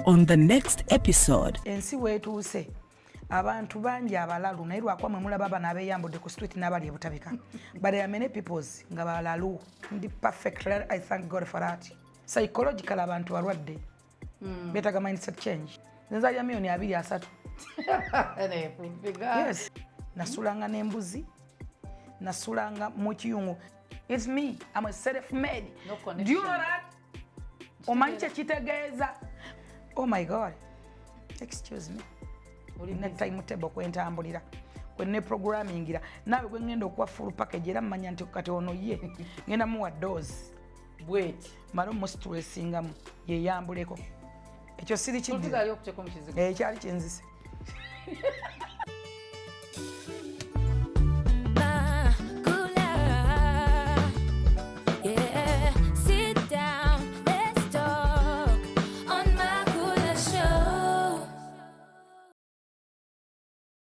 On the next episode. Ensi weetuuse, abantu bangi abalalu, naye lwakuba mwe mulaba bano abeeyambudde ku street n'abali ebutabika, but there are many peoples nga balalu. Ndi perfect. I thank God for that. Psychological, abantu balwadde, beetaga mindset change. Nze nzalira miliyoni 23. Yes, nasulanga n'embuzi, nasulanga mu kiyungu. It's me, I'm a self made. No Do you know that? Omanyi kyekitegeeza? Oh my God, excuse me. Ne timetable kwentambulira, kwene programmingira, naawe gwe ngenda okuwa full package, era mmanya nti kati ono ye ngenda muwa dose bweti. Male omustressingamu, yeyambuleko. Ekyo siri kiddira. Tugali okuteeka mu kizigo. Ekyali kinzise.